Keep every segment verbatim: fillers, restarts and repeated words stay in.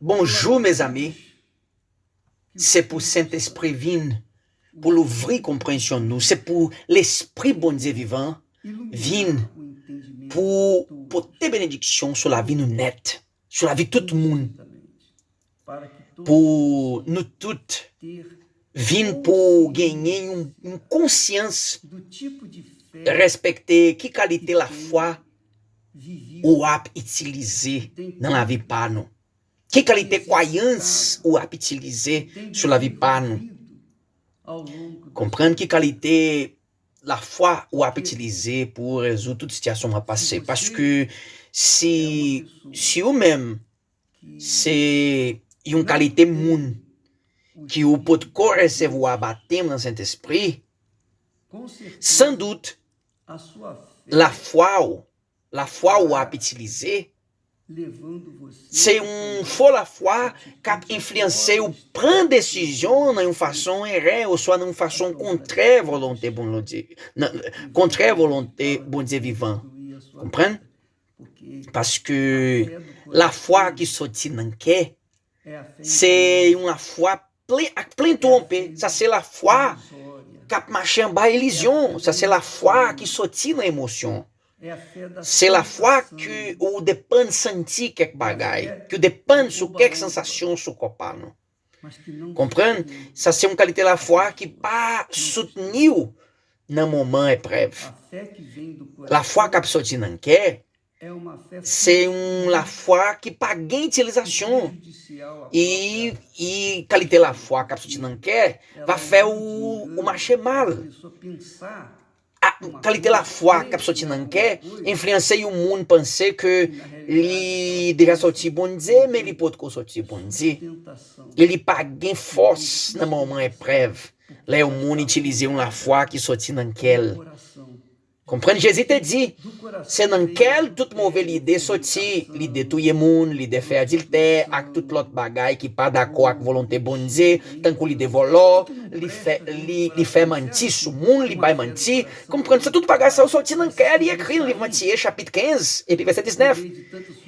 Bonjou, mezanmi. Se pou Sentespri vin, pou louvri konpreyansyon nou. Se pou Lespri Bondye vivan vin, pou pote benediksyon sou lavi nou nèt, sou lavi tout moun. Pou nou tout vin pou genyen yon, yon konsyans, respekte ki kalite lafwa ou ap itilize nan lavi pa nou. Ki kalite kwayans ou ap itilize sou lavi pa nou. Konprann ki kalite lafwa ou ap itilize pou rezoud tout sitiyasyon w ap pase. Paske si, si ou menm se yon kalite moun ki ou potko resevwa batèm nan Sentespri, sandout, lafwa w, lafwa w ap itilize, se yon fo lafwa k ap enfliyanse ou pran desizyon nan yon fason erè oswa nan yon fason kontrè volonte Bondye, nan, kontrè volonte Bondye vivan. Konprann? Paske lafwa ki soti nan kè, se yon lafwa plen, ak plen twonpe. Sa se lafwa k ap mache anba ilizyon. Sa se lafwa ki soti nan emosyon. Se lafwa ke ou depann santi kèk bagay, ke ou depann sou kèk sansasyon sou kò pa nou. Konprann? Sa se yon kalite lafwa ki pa soutni w nan moman eprèv. Lafwa k ap soti nan kè, se yon lafwa ki pa gen itilizasyon. E, e kalite lafwa k ap soti nan kè va fè ou, ou mache mal. A, kalite lafwa k ap soti nan kè enfliyanse yon moun panse ke li deja soti Bondye, men li potko soti Bondye. E li pa gen fòs nan moman eprèv, lè yon moun itilize yon lafwa ki soti nan kè l. Konprann, Jezi te di, se nan kè l tout move lide soti, lide touye moun, lide fè adiltè, ak tout lòt bagay ki pa dakò ak volonte Bondye, tankou lide vòlò, li fè, li, li fè manti sou moun, li bay manti. Konprann, se tout bagay sa yo soti nan kè, li ekri nan liv Matye, chapit kenz, epi vèsè diznèf.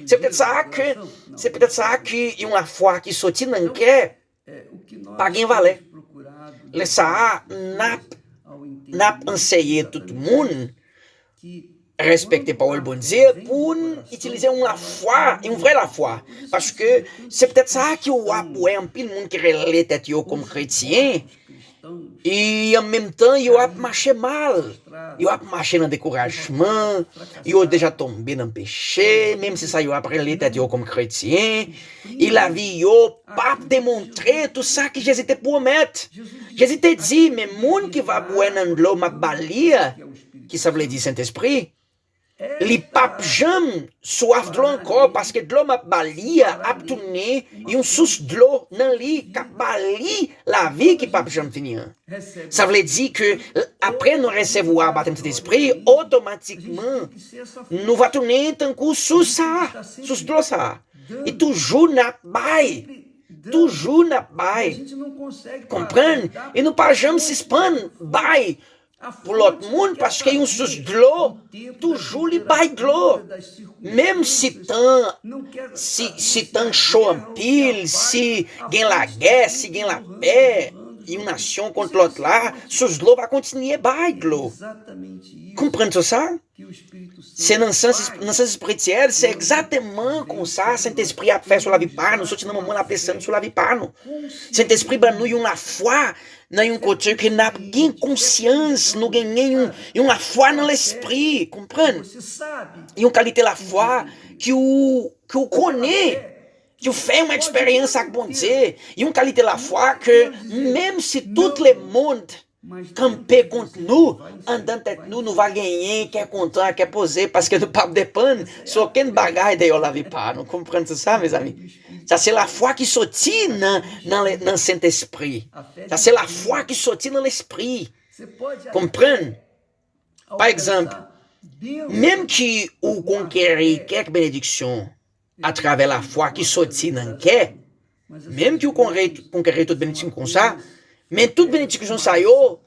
Se petèt sa ke, se petèt sa ke yon lafwa ki soti nan kè pa gen valè. Lè sa a, n ap, n ap anseye tout moun respekte pawòl Bondye pou n itilize yon lafwa, yon vrè lafwa. Paske se petèt sa ki w ap wè anpil moun ki rele tèt yo kòm kretyen, e an menm tan, yo ap mache mal. Yo ap mache nan dekourajman. Yo deja tonbe nan peche, menm si sa yo ap rele tèt yo kòm kretyen. E lavi yo p ap demontre tout sa ke Jezi te pwomèt. Jezi te di, men moun ki va bwè nan dlo m ap ba li a, ki sa vle di Sentespri, li p ap janm swaf dlo ankò, paske dlo m ap ba li a ap tounen yon sous dlo nan li k ap ba li lavi ki p ap janm fini an. Sa vle di ke apre nou resevwa batèm Sentespri, otomatikman, nou va tounen tankou sous sa a, sous dlo sa a. E toujou n ap bay, toujou n ap bay. Konprann? E nou pa janm sispann bay pou lòt moun, paske yon sous dlo, toujou li bay dlo. Menm si tan, si, si tan cho anpil, si gen lagè, si gen lapè, yon nasyon kont lòt la, sous dlo va kontinye bay dlo. Konprann sa? Se nan sans, nan sans espirityèl, se egzakteman konsa Sentespri ap fè sou lavi pa nou, soti nan manman l ap desann sou lavi pa nou. Sentespri ban nou yon lafwa nan yon kote ke n ap gen konsyans, nou genyen yon, yon lafwa nan lespri, konprann? Yon kalite lafwa ki ou, ki ou konnen, ki ou fè yon eksperyans ak Bondye, yon kalite lafwa ke menm si tout lemonn kanpe kont nou, anndan tèt nou, nou va genyen kè kontan, kè poze, paske nou p ap depann sou okenn bagay deyò lavi pa nou. Konprann sa, mezanmi? Sa se lafwa ki soti nan, nan, nan Sentespri. Sa se lafwa ki soti nan Lespri. Konprann? Pa egzanp, menm ki ou konkeri kèk benediksyon atravè lafwa ki soti nan kè, menm ki ou konre-, konkeri tout benediksyon konsa, men tout benediksyon sa yo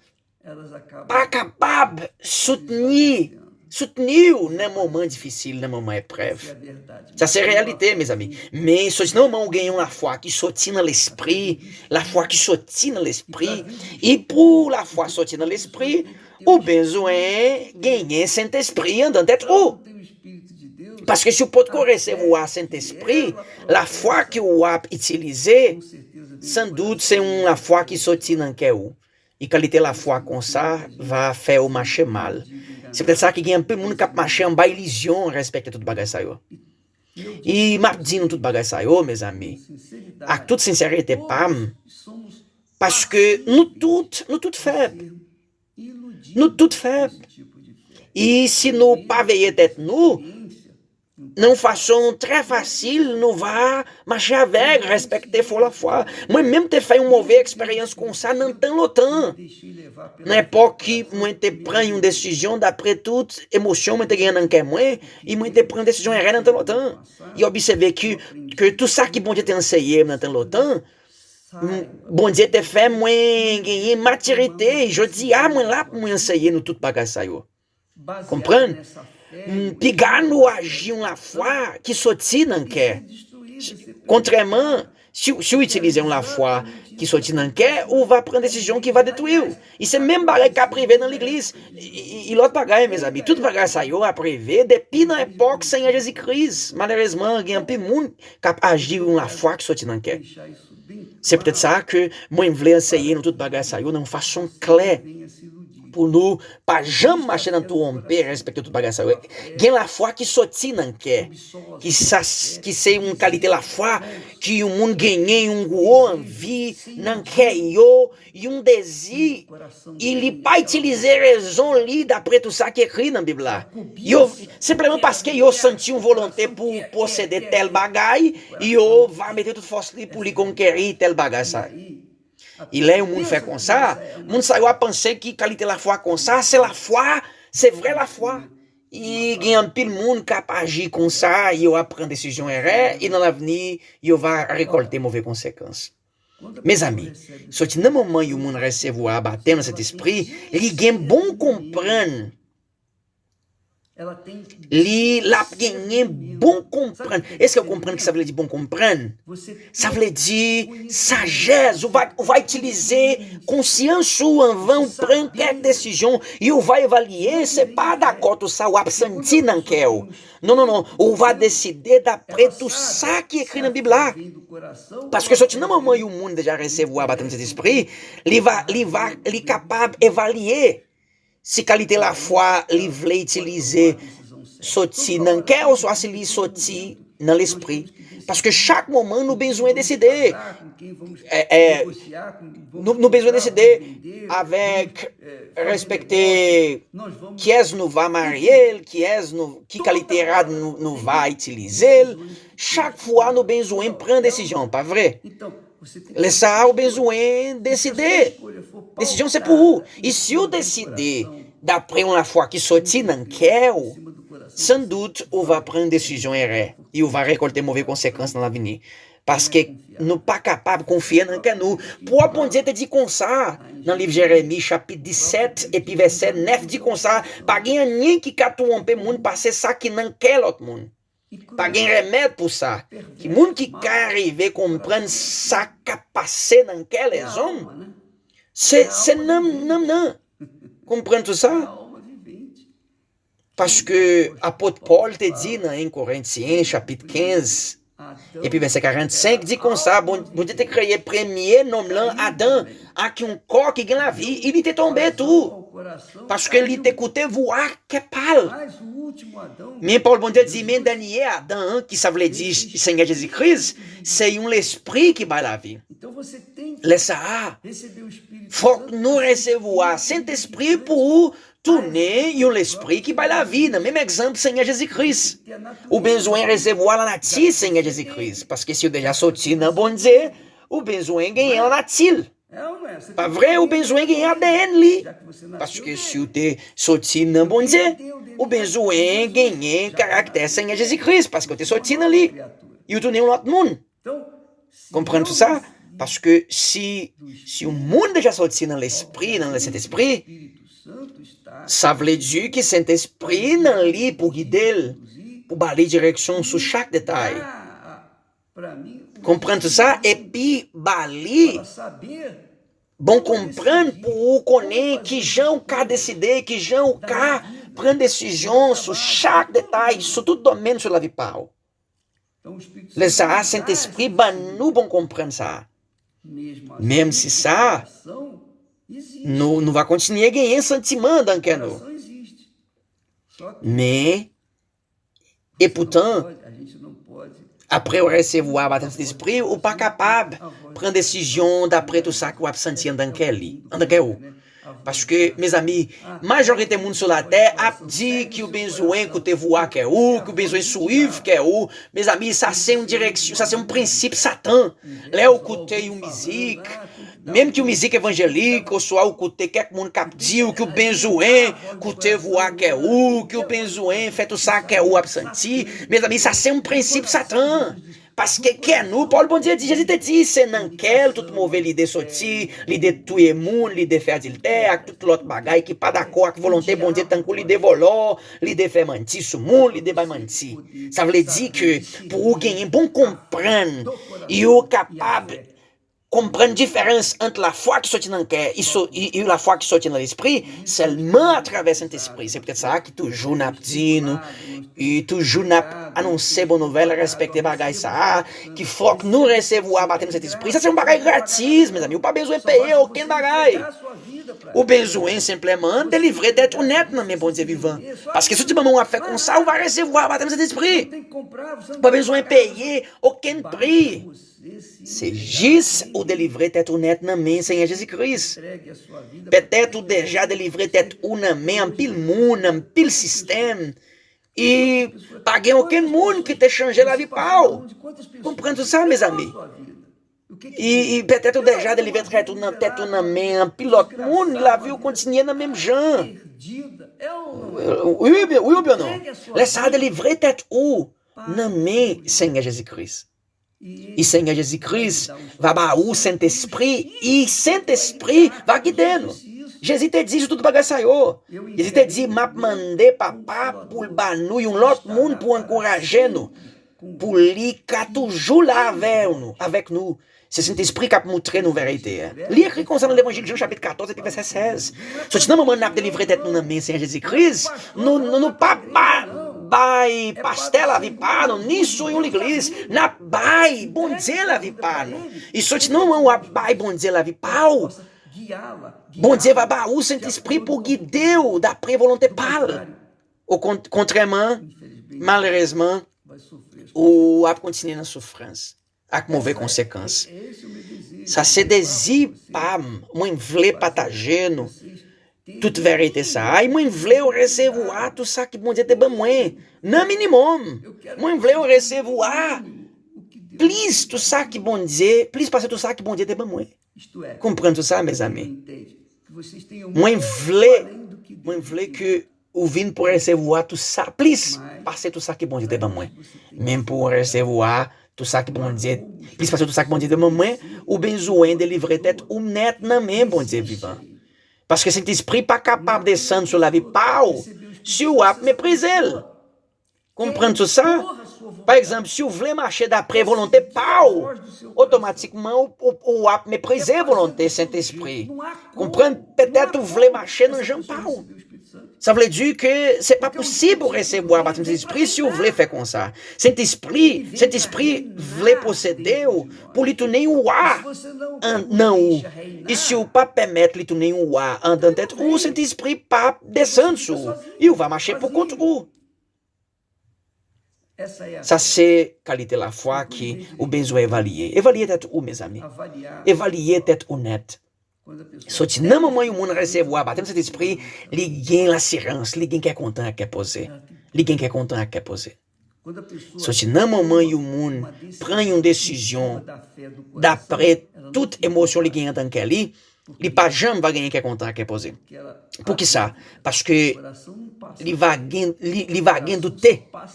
pa kapab soutni soutni w nan moman difisil, nan moman eprèv. Sa se reyalite, mezanmi. Men soti nan moman ou gen yon lafwa ki soti nan lespri, lafwa ki soti nan lespri, e pou lafwa soti nan lespri, ou bezwen genyen Sentespri anndan tèt ou. Paske si w potko resevwa Sentespri, lafwa ke w ap itilize, sandout se yon lafwa ki soti nan kè w. E kalite lafwa konsa va fè w mache mal. Se poutèt sa ki gen anpil moun k ap mache anba ilizyon, respekte tout bagay sa yo. E m ap di nou tout bagay sa yo, mezanmi, ak tout sensète pa m, paske nou tout, nou tout fèb. Nou tout fèb. E si nou pa veye tèt nou, nan yon fason trè fasil, nou va mache avèg, respekte fo lafwa. Mwen menm te fè yon move eksperyans konsa nan tan lontan. Nan epòk ki mwen te pran yon desizyon, dapre tout emosyon mwen te genyen nan kè mwen, e mwen te pran desizyon erè nan tan lontan. E obsève ke, ke tout sa ki Bondye te anseye m nan tan lontan, m- Bondye te fè mwen genyen matirite. Jodi a, mwen la pou mwen anseye nou tout bagay sa yo. Konprann? M- Piga nou aji yon lafwa ki soti nan kè. Kontrèman, si, w- si w itilize yon lafwa ki soti nan kè, ou va pran desizyon ki va detwi w. E se menm bagay k ap rive nan legliz. E, e, e lòt bagay, mezanmi, tout bagay sa yo ap rive depi nan epòk Senyè Jezi Kris. Malerezman, gen anpil moun k ap aji yon lafwa ki soti nan kè. Se poutèt sa ke mwen vle anseye nou tout bagay sa yo nan yon fason klè. Pou nou pa janm mache nan twonpe, respekte tout bagay sa yo. Gen lafwa ki soti nan kè, ki sa, ki se yon kalite lafwa ki yon moun genyen, yon gwo anvi nan kè yo, yon dezi, e li pa itilize rezon li dapre tout sa ki ekri nan Bib la. Yo, senpleman paske yo santi yon volonte pou posede tèl bagay, yo va mete tout fòs li pou li konkeri tèl bagay sa. E lè yon moun fè konsa, moun sa yo ap panse ki kalite lafwa konsa, se lafwa, se vrè lafwa. E gen anpil moun k ap aji konsa, yo ap pran desizyon erè, e nan lavni, yo va rekòlte move konsekans. Mezanmi, soti nan moman yon moun resevwa batèm nan Sentespri, li gen bon konprann. Li l ap genyen bon konprann. Èske w konprann ki sa vle di bon konprann? Sa vle di sajès. Ou va, ou va itilize konsyans ou anvan ou pran kèk desizyon. E ou va evalye, se pa dakò tout sa w ap santi nan kè w. Non, non, non. Ou va deside dapre tout sa ki ekri nan Bib la. Paske soti nan moman yon moun deja resevwa batèm Sentespri, li va, li va, li kapab evalye si kalite lafwa li vle itilize soti nan kè oswa si li soti nan lespri. Paske chak moman nou bezwen deside. Eh, eh, nou, nou bezwen deside avèk respekte kiyès nou va marye l, kiyès nou, ki kalite rad nou, nou va itilize l. Chak fwa nou bezwen pran desizyon, pa vre? Lè sa a, ou bezwen deside. Desizyon se pou ou. E si w deside dapre yon lafwa ki soti nan kè w, sandout ou va pran desizyon erè e ou va rekòlte move konsekans nan lavni. Paske nou pa kapab konfye nan kè nou. Pwòp Bondye te di konsa nan liv Jeremi chapit disèt epi vèsè nèf di konsa, pa gen anyen ki ka twonpe moun pase sa ki nan kè lòt moun. Pa gen remèd pou sa. Ki moun ki ka rive konprann sa k ap pase nan kè lèzòm? Se, se nanm, nanm nan. Konprann tout sa? Paske apot Pòl te di nan en Korentyen chapit kenz, epi vèsè karannsenk, di konsa, Bon, Bondye te kreye premye nonm lan, Adan, ak yon kò ki gen lavi, e li te tonbe tou. Paske li te koute vwa kè pa l. Men pawòl Bondye di, men dènye Adan an, ki sa vle di Senyè Jezi Kris, se yon lespri ki bay lavi. Lè sa a, fòk nou resevwa Sentespri pou tounen yon lespri ki bay lavi, nan menm egzanp Senyè Jezi Kris. Ou bezwen resevwa lanati Senyè Jezi Kris, paske si w deja soti nan Bondye, ou bezwen genyen lanati l. Pa vre, ou bezwen genyen A D N li. Paske si w te soti nan Bondye, ou bezwen genyen karaktè Senyè Jezi Kris, paske w te soti nan li. E w tounen yon lòt moun. Konprann tout sa? Paske si, si yon moun deja soti nan lespri, nan Sentespri, Sa vle di ke Sentespri nan li pou gide l, pou ba li direksyon sou chak detay. Konprann tout sa, epi ba li bon konprann pou ou konnen ki jan ou ka deside, ki jan ou ka pran desizyon sou chak detay, sou tout domèn sou lavi pa w. Lè sa a, Sentespri ban nou bon konprann sa a. Menm si sa, nou, nou va kontinye genyen santiman andan kè nou. Men, epoutan, apre w resevwa batèm Sentespri, ou pa kapab pran desizyon dapre tout sa ke w ap santi andan kè li, andan kè ou. Paske, mezanmi, majorite moun sou latè ap di ke w bezwen koute vwa kè ou, ke w bezwen swiv kè ou. Mezanmi, sa se yon direksyon, sa se yon prensip Satan. Lè w koute yon mizik, menm ke yon mizik evanjelik, oswa w koute kèk moun k ap di w ke w bezwen koute vwa kè ou, ke w bezwen fè tout sa kè ou ap santi, mezanmi, sa se yon prensip Satan. Paske kè nou, pawòl Bondye di, Jezi te di, se nan kè l tout move lide soti, lide touye moun, lide fè adiltè, ak tout lòt bagay ki pa dakò ak volonte Bondye, tankou lide vòlò, lide fè manti sou moun, lide bay manti. Sa vle di ke pou ou genyen bon konprann, yo kapab konprann diferans ant lafwa ki soti nan kè e so, e, e lafwa ki soti nan lespri sèlman atravè Sentespri. Se poutèt sa ki toujou n ap di nou, e toujou n ap anonse bon nouvèl, respekte bagay sa a, ki fòk nou resevwa batèm Sentespri. Sa se yon bagay gratis, mezanmi. Ou pa bezwen peye okenn bagay. Ou bezwen senpleman delivre tèt ou nèt nan men Bondye vivan. Paske si w di manman w ap fè konsa, ou va resevwa batèm Sentespri. Ou pa bezwen peye okenn pri. Se jis ou delivre tèt ou nèt nan men Senyè Jezi Kris. Petèt ou deja delivre tèt ou nan men anpil moun, anpil sistèm. E pa gen okenn moun ki te chanje lavi pa w. Konprann tout sa, mezanmi. E, e petèt ou deja delivre tèt ou nan, tèt ou nan men anpil lòt moun, lavi w kontinye nan menm jan. Wi, wi, wi oubyen non? Lè sa a, delivre tèt ou nan men Senyè Jezi Kris. E Senyè Jezi Kris va ba ou Sentespri, e Sentespri va gide nou. Jezi te di sou tout bagay sa yo. Jezi te di, m ap mande Papa pou l ba nou yon lòt moun pou ankouraje nou, pou li ka toujou la avè nou, avèk nou. Se Sentespri k ap moutre nou verite a. Li ekri konsa nan Levanjil Jan chapit katòz epi vèsè sèz. Soti nan moman n ap delivre tèt nou nan men Senyè Jezi Kris, nou, nou, nou pa ba, bay pastè lavi pa nou, ni sou yon legliz. N ap bay Bondye lavi pa nou. E soti nan moman w ap bay Bondye lavi pa w, Bondye va ba ou Sentespri pou gide w dapre volonte pa l. Okontrèman, malerezman, ou ap kontinye nan soufrans ak move konsekans. Sa se dezi pa m. Mwen vle pataje nou tout verite sa a. E mwen vle w resevwa tout sa ki Bondye te ban mwen. Nan minimòm, mwen vle w resevwa plis tout sa ki Bondye, plis pase tout sa ki Bondye te ban mwen. Konprann tout sa, mezanmi. Mwen vle, mwen vle ke ou vin pou resevwa tout sa, plis pase tout sa ke Bondye te ban mwen. Men pou w resevwa tout sa ke Bondye, plis pase tout sa ke Bondye te ban mwen, ou bezwen delivre tèt ou nèt nan men Bondye vivan. Paske Sentespri pa kapab desann sou lavi pa w si w ap meprize l. Konprann tout sa? Pa egzanp, si w vle mache dapre volonte pa w, otomatikman ou, ou, ou ap meprize volonte Sentespri. Konprann? Petèt ou vle mache nan jan pa w. Sa vle di ke se pa posib ou resevwa batèm Sentespri si w vle fè konsa. Sentespri, Sentespri vle posede w pou li tounen yon wa an, nan ou. E si w pa pèmèt li tounen yon wa andan tèt ou, Sentespri p ap desann sou ou. E w va mache pou kont ou. Sa se kalite lafwa ki ou bezwen evalye. Evalye tèt ou, mezanmi. Evalye tèt ou nèt. Soti nan moman yon moun resevwa batèm Sentespri, li gen lasirans, li gen kè kontan ak kè poze. Li gen kè kontan ak kè poze. Soti nan moman yon moun pran yon desizyon dapre tout emosyon li gen andan kè li, li pa janm va genyen kè kontan ak kè poze. Poukisa? Paske li va gen, li, li va gen doute.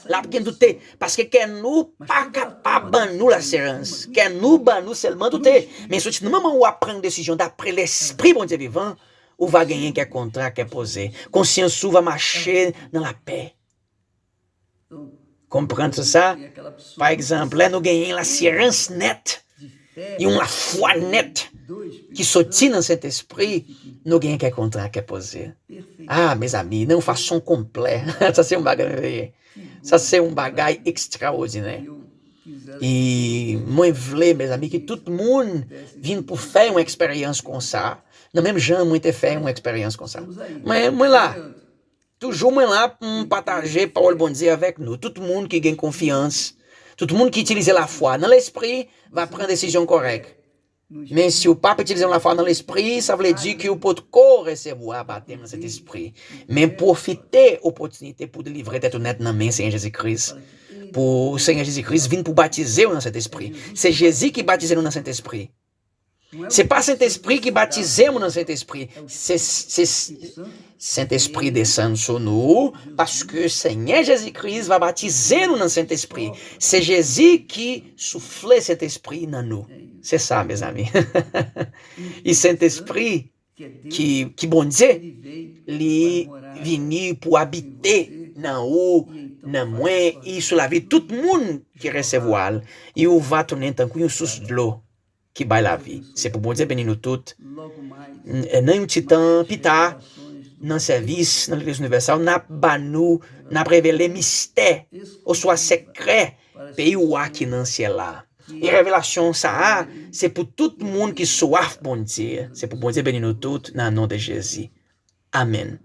L ap gen doute. Paske kè nou pa kapab ban nou lasirans. Kè nou ban nou sèlman doute. Men soti nan moman w ap pran desizyon dapre Lespri Bondye vivan, Ou va genyen kè kontan, kè poze. Konsyans ou va mache nan lapè. Konprann sa? Pa egzanp, lè nou genyen lasirans nèt, yon lafwa nèt ki soti nan Sentespri, nou genyen kè kontan, kè poze. Ah, mezanmi, nan yon fason konplè. Sa se yon bagay mèveye. Sa se yon bagay ekstraòdinè. E mwen vle, mezanmi, ke tout moun vin pou fè yon eksperyans konsa, nan menm jan mwen te fè yon eksperyans konsa. Mwen, mwen la. Toujou mwen la pou m pataje pawòl Bondye avèk nou. Tout moun ki gen konfyans, tout moun ki itilize lafwa nan lespri, va pran desizyon kòrèk. Men si w p ap itilize lafwa nan lespri, sa vle di ke w potko resevwa batèm nan Sentespri. Men pwofite opòtinite pou delivre tèt ou nèt nan men Senyè Jezi Kris. Pou Senyè Jezi Kris vin pou batize w nan Sentespri. Se Jezi ki batize nou nan Sentespri. Se pa Sentespri ki batize moun nan Sentespri. Se, se, Sentespri desann sou nou, paske Senyè Jezi Kris va batize nou nan Sentespri. Se Jezi ki soufle Sentespri nan nou. Se sa, mezanmi. E Sentespri ki, ki Bondye, li vini pou abite nan ou, nan mwen, e sou lavi tout moun ki resevwa l. E ou va tounen tankou yon sous dlo ki bay lavi. Se pou Bondye beni nou tout. N-, nan yon ti tan pita, nan sèvis, nan Legliz Inivèsal, n ap ba nou, n ap revele mistè, oswa sekrè, peyi wa ki nan syèl la. E revelasyon sa a, se pou tout moun ki swaf Bondye. Se pou Bondye beni nou tout, nan non de Jezi. Amèn.